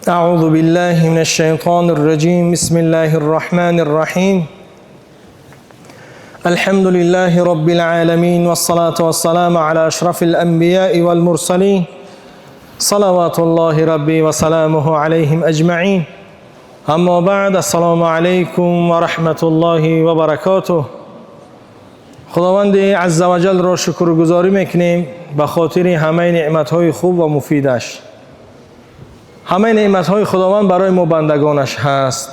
أعوذ بالله من الشيطان الرجيم. بسم الله الرحمن الرحيم. الحمد لله رب العالمين، والصلاة والسلام على أشرف الأنبياء والمرسلين، صلوات الله ربي وسلامه عليهم أجمعين. أما بعد، السلام عليكم ورحمة الله وبركاته. خداوند عز وجل را شکرگزاری میکنیم به خاطر همه نعمتهای خوب و مفیدش. همه نعمتهای خداوند برای ما بندگانش هست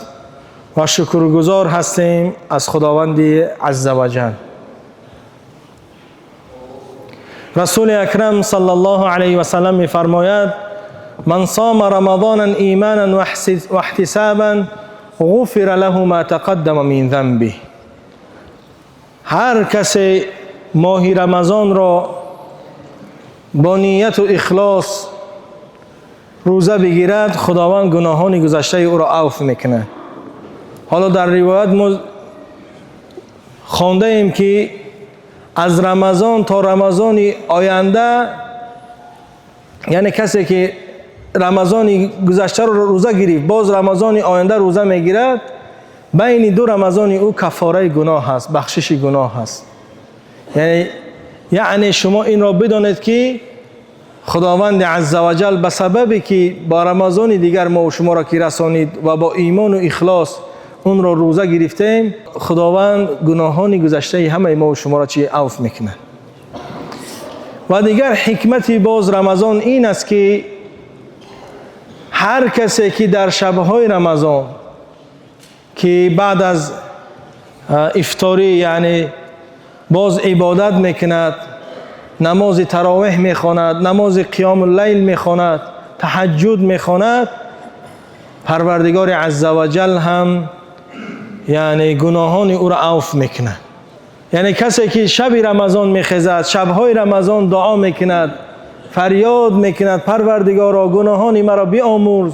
و شکرگزار هستیم از خداوند عز وجل. رسول اکرم صلی الله علیه و سلم میفرماید: من صام رمضانا ایمانا واحتسابا غفر له ما تقدم من ذنبه. هر کسی ماه رمضان را با نیت و اخلاص روزه بگیرد، خداوند گناهان گذشته او را عفو میکنه. حالا در روایت ما خوانده ایم که از رمضان تا رمضان آینده، یعنی کسی که رمضان گذشته رو روزه گرفت، باز رمضان آینده روزه میگیرد، بین دو رمضان او کفاره گناه هست، بخشش گناه هست. یعنی شما این را بدانید که خداوند عزوجل به سببی که با رمضان دیگر ما و شما را که رسانید و با ایمان و اخلاص اون را روزه گرفتیم، خداوند گناهان گذشته همه ما و شما را چی عفو میکنه. و دیگر حکمتی باز رمضان این است که هر کسی که در شبهای رمضان که بعد از افطاری، یعنی باز عبادت میکند، نماز تراویح میخواند، نماز قیام اللیل میخواند، تهجد میخواند، پروردگار عزوجل هم یعنی گناهان او را عفو میکند. یعنی کسی که شب رمضان میخیزد، شبهای رمضان دعا میکند، فریاد میکند: پروردگارا گناهان مرا بیامرز،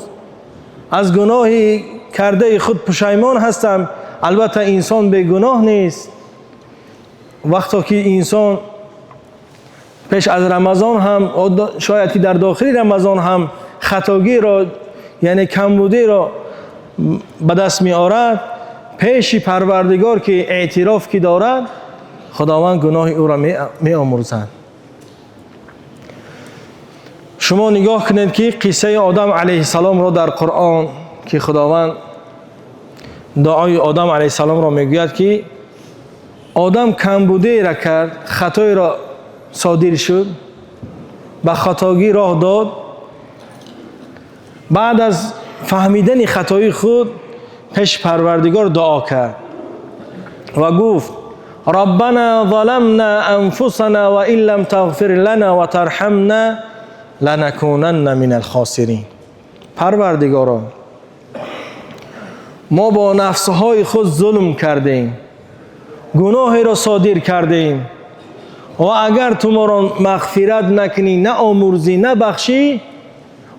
از گناه کرده خود پشیمان هستم. البته انسان به گناه نیست. وقتی که انسان پیش از رمضان هم، شاید که در داخل رمضان هم خطاگی را، یعنی کمبودی را به دست می آورد، پیش پروردگار که اعتراف که دارد، خداوند گناه او را می آمرزد. شما نگاه کنید که قصه آدم علیه السلام را در قرآن که خداوند دعای آدم علیه السلام را میگوید که آدم کمبودی را کرد، خطای را صادر شد، به خطاگی راه داد. بعد از فهمیدن خطای خود پیش پروردگار دعا کرد و گفت: ربنا ظلمنا انفسنا و ان لم تغفر لنا و ترحمنا لنکونن من الخاسرین. پروردگارا، ما با نفسهای خود ظلم کردیم، گناهی را صادر کردیم و اگر تو ما را مغفرت نکنی، نه آمرزی، نه بخشی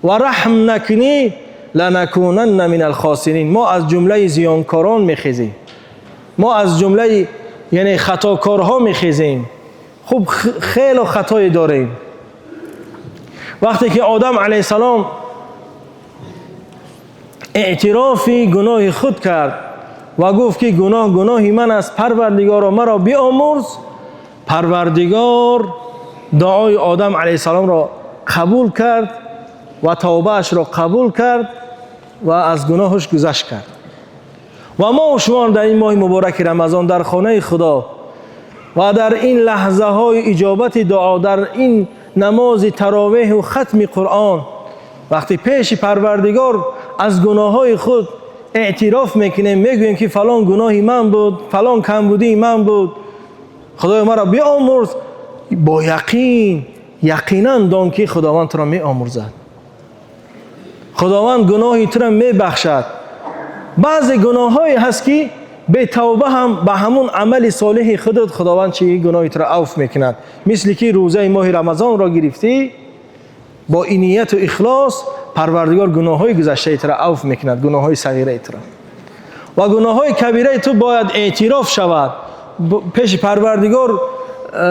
و رحم نکنی، لنکونن من الخاسرین، ما از جمله زیانکاران میخیزیم، ما از جمله یعنی خطاکارها میخیزیم. خب خیلی خطایی داریم. وقتی که آدم علیه السلام اعتراف گناه خود کرد و گفت که گناه گناهی من است، پروردگارا مرا بیامرز، پروردگار دعای آدم علیه السلام را قبول کرد و توبهش را قبول کرد و از گناهش گذشت کرد. و ما و شما در این ماه مبارک رمضان در خانه خدا و در این لحظه های اجابت دعا، در این نماز تراویح و ختم قرآن، وقتی پیش پروردگار از گناه های خود اعتراف میکنیم، میگوییم که فلان گناهی من بود، فلان کمبودی من بود، خدای مرا بیامرز، با یقین، یقینا دان که خداوند تو را میآمرزد، خداوند گناهی تو را میبخشد. بعضی گناهایی هست که به توبه هم به همون عمل صالح خودت خداوند چی گناهی تو را عفو میکند. مثل که روزه ماه رمضان را گرفتی با نیت و اخلاص، پروردگار گناههای گذشته تو را عفو میکند، گناههای صغیره تو را. و گناههای کبیره تو باید اعتراف شود، پیش پروردگار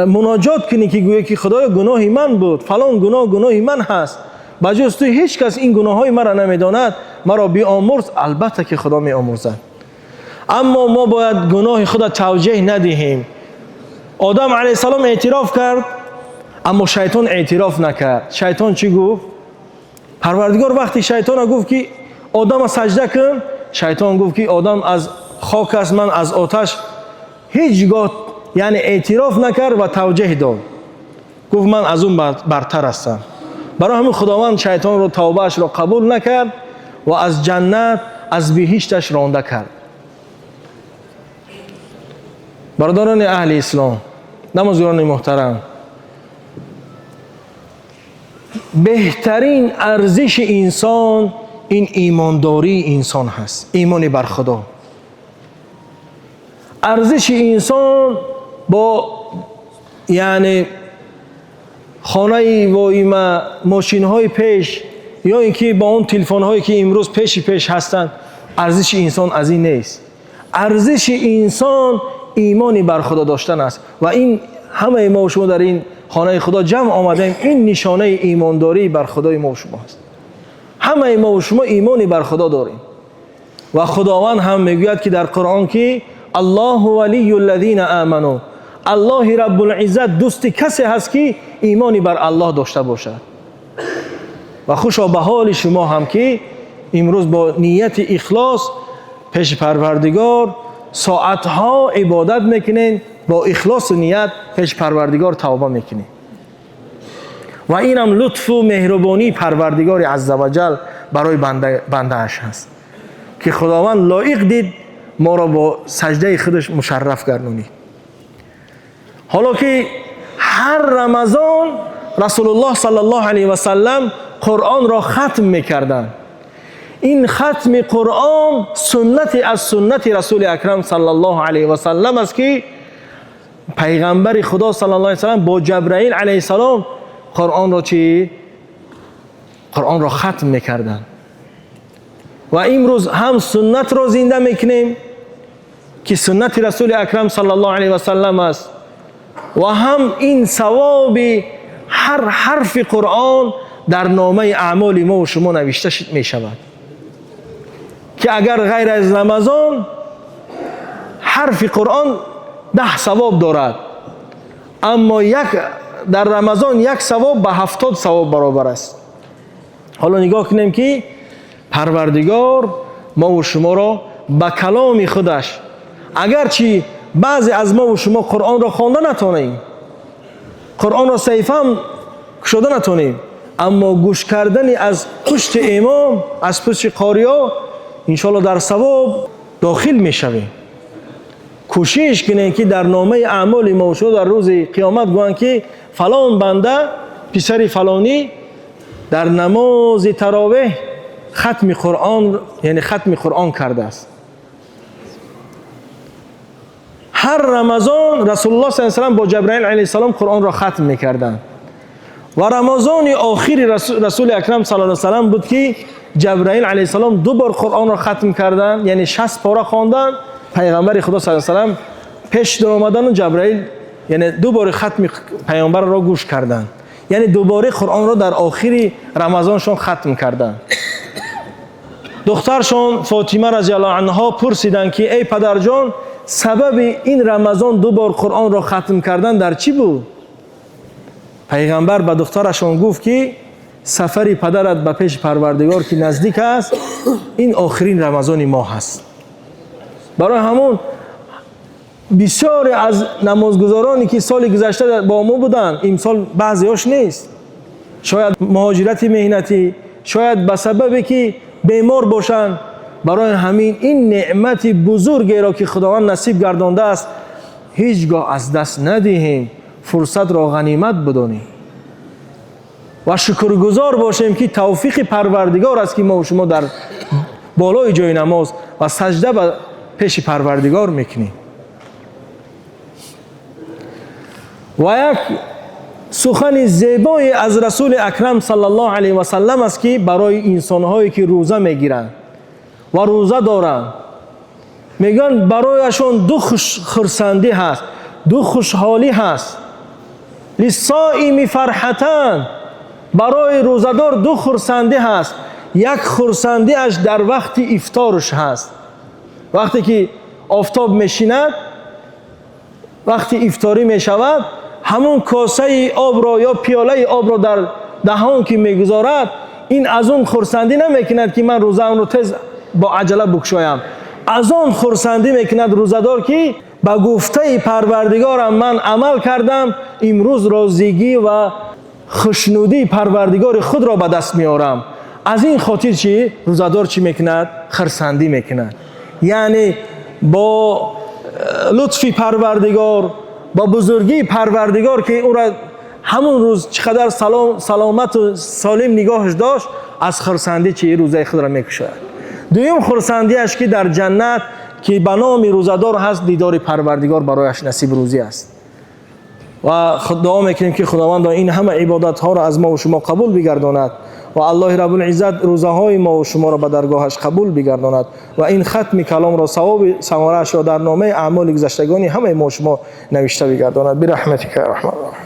مناجات کنی که گویی که خدایا گناهی من بود، فلان گناه گناهی من هست. ба ҷуз ту ҳеҷ кас ин гуноҳҳои маро намедонад, маро биомурз. Албатта ки Худо меомурзад. Аммо мо бояд гуноҳи худро тавҷеҳ надиҳем. Одам алайҳиссалом эътироф кард, аммо шайтон эътироф накард. Шайтон чӣ гуфт? Парвардигор вақти шайтонро гуфт ки Одама саҷда кун, шайтон гуфт ки Одам аз хок аст, ман аз оташ. Ҳеҷ гоҳ яъне эътироф накард ва тавҷеҳ дод. Гуфт ман аз он бартар ҳастам. Барои ҳамин Худованд шайтонро тавбаашро қабул накард ва аз ҷаннат, аз биҳишташ ронда кард. Бародарони аҳли ислом, намозгузорони муҳтарам, беҳтарин арзиши инсон ин имондории инсон ҳаст, имони бар Худо. Арзиши инсон бо яъне хонаи воима, мошинҳои пеш ё ин ки бо он телефонҳое ки имрӯз пеши пеш ҳастанд, арзиши инсон аз ин нест. Арзиши инсон имони бар Худо доштан аст. Ва ин ҳамаи мо шумо дар ин хонаи Худо ҷамъ омадаем, ин нишонаи имондорӣ бар Худои мо шумо аст. Ҳамаи мо шумо имони бар Худо дорем. Ва Худованд ҳам мегӯяд ки дар Қуръон ки Аллоҳу валийю ллазина аману, Аллоҳи Раббулиззат дӯсти касе ҳаст ки имони бар Аллоҳ дошта бошад. Ва хушо ба ҳоли шумо ҳам ки имрӯз бо нияти ихлос пеши Парвардигор соатҳо ибодат мекунед, бо ихлосу ният пеши Парвардигор тавба мекунед. Ва инам лутфу меҳрубонии Парвардигори азза ва ҷал барои бандааш ҳаст ки Худованд лоиқ дид моро бо саҷдаи худаш мушарраф гардонид. Ҳоло ки ҳар Рамазон Расулуллоҳ саллаллоҳу алайҳи васаллам Қуръонро хатм мекарданд. Ин хатми Қуръон суннати аз суннати Расули Акрам саллаллоҳу алайҳи васаллам аст ки пайғамбари Худо саллаллоҳу алайҳи васаллам бо Ҷабраил алайҳиссалом Қуръонро чӣ? Қуръонро хатм мекарданд. Ва имрӯз ҳам суннатро зинда мекунем ки суннати Расули Акрам саллаллоҳу алайҳи васаллам аст, ва ҳам ин савоби ҳар ҳарфи Қуръон дар номаи аъмоли мо шумо навишта мешавад ки агар ғайр аз Рамазон ҳарфи Қуръон 10 савоб дорад, аммо як дар Рамазон як савоб ба 70 савоб баробар аст. Ҳоло нигоҳ кунем ки Парвардигор мо шуморо ба каломи худаш, агарчи баъзе аз мо шумо Қуръонро хонда натонем, Қуръонро саҳифаам кушода натонем, аммо гӯш кардани аз пушти имом, аз пушти қориё иншоалло дар савоб дохил мешавем. Кӯшиш кунем ки дар номаи аъмоли мо шумо дар рӯзи қиёмат гӯянд ки фалон банда писари фалонӣ дар намози таровеҳ хатми Қуръон, яъне хатми Қуръон кардааст. Ҳар Рамазон Расулуллоҳ саллаллоҳу алайҳи васаллам бо Ҷабраил алайҳиссалом Қуръонро хатм мекарданд. Ва Рамазони охири Расули Акрам саллаллоҳу алайҳи васаллам буд ки Ҷабраил алайҳиссалом 2 бор Қуръонро хатм карданд, яъне 60 пора хонданд. Пайғамбари Худо саллаллоҳу алайҳи васаллам пеш даромадану Ҷабраил яъне 2 бори хатми пайғамбарро гӯш карданд, яъне дубора Қуръонро дар охири Рамазоншон хатм карданд. Духтаршон Фотима разияллоҳу анҳо пурсиданд ки эй падарҷон, сабаби ин Рамазон 2 бор Қуръонро хатм кардан дар чӣ буд? Пайғамбар ба духтарашон гуфт ки сафари падарат ба пеши Парвардигор ки наздик аст, ин охирин Рамазони мо ҳаст. Барои ҳамон бисёре аз намозгузороне ки соли гузашта бо мо буданд, имсол баъзеҳош нест. Шояд муҳоҷирати меҳнатӣ, шояд ба сабабе ки бемор бошанд. Барои ҳамин ин неъмати бузургеро ки Худованд насиб гардондааст, ҳеҷ гоҳ аз даст надиҳем, фурсатро ғанимат бидонем ва шукргузор бошем ки тавфиқи Парвардигор аст ки мо шумо дар болои ҷои намоз ва саҷда ба пеши Парвардигор мекунем. Ва як сухани зебое аз Расули Акрам саллаллоҳу алайҳи васаллам аст ки барои инсонҳое ки рӯза мегиранд ва рӯза доранд, мегӯянд барояшон 2 хурсандӣ ҳаст, 2 хушҳолӣ ҳаст. Лиссоими фарҳатан, Барои рӯзадор ду хурсандӣ ҳаст. Як хурсандиаш дар вақти ифтораш ҳаст. Вақте ки офтоб мешинад, вақти ифторӣ мешавад, ҳамон косаи обро ё пиёлаи обро дар даҳон ки мегузорад, ин аз он хурсандӣ намекунад, ки ман рӯзаамро тез бо аҷала бикушоям. Аз он хурсандӣ мекунад рӯзадор, ки ба гуфтаи Парвардигорам ман амал кардам, имрӯз розигӣ ва хушнудии Парвардигори худро ба даст меорам. Аз ин хотир чӣ? Рӯзадор чӣ мекунад? Хурсандӣ мекунад. Яъне бо лутфи Парвардигор, бо бузургии Парвардигор, ки ӯро ҳамон рӯз чӣ қадар саломату солим нигоҳаш дошт, аз хурсандӣ чӣ? Рӯзаи худро мекушояд. Дуюм хурсандиаш, ки дар ҷаннат, ки ба номи рӯзадор ҳаст, дидори Парвардигор барояш насиб рӯзӣ аст. Ва дуо мекунем, ки Худованд ин ҳама ибодатҳоро аз мо ва шумо қабул бигардонад ва Аллоҳи Раббулиззат рӯзаҳои мо ва шуморо ба даргоҳаш қабул бигардонад ва ин хатми каломро савоби самораашро дар номаи аъмоли гузаштагони ҳамаи мо ва шумо навишта бигардонад. Бираҳматика я арҳамар роҳимин.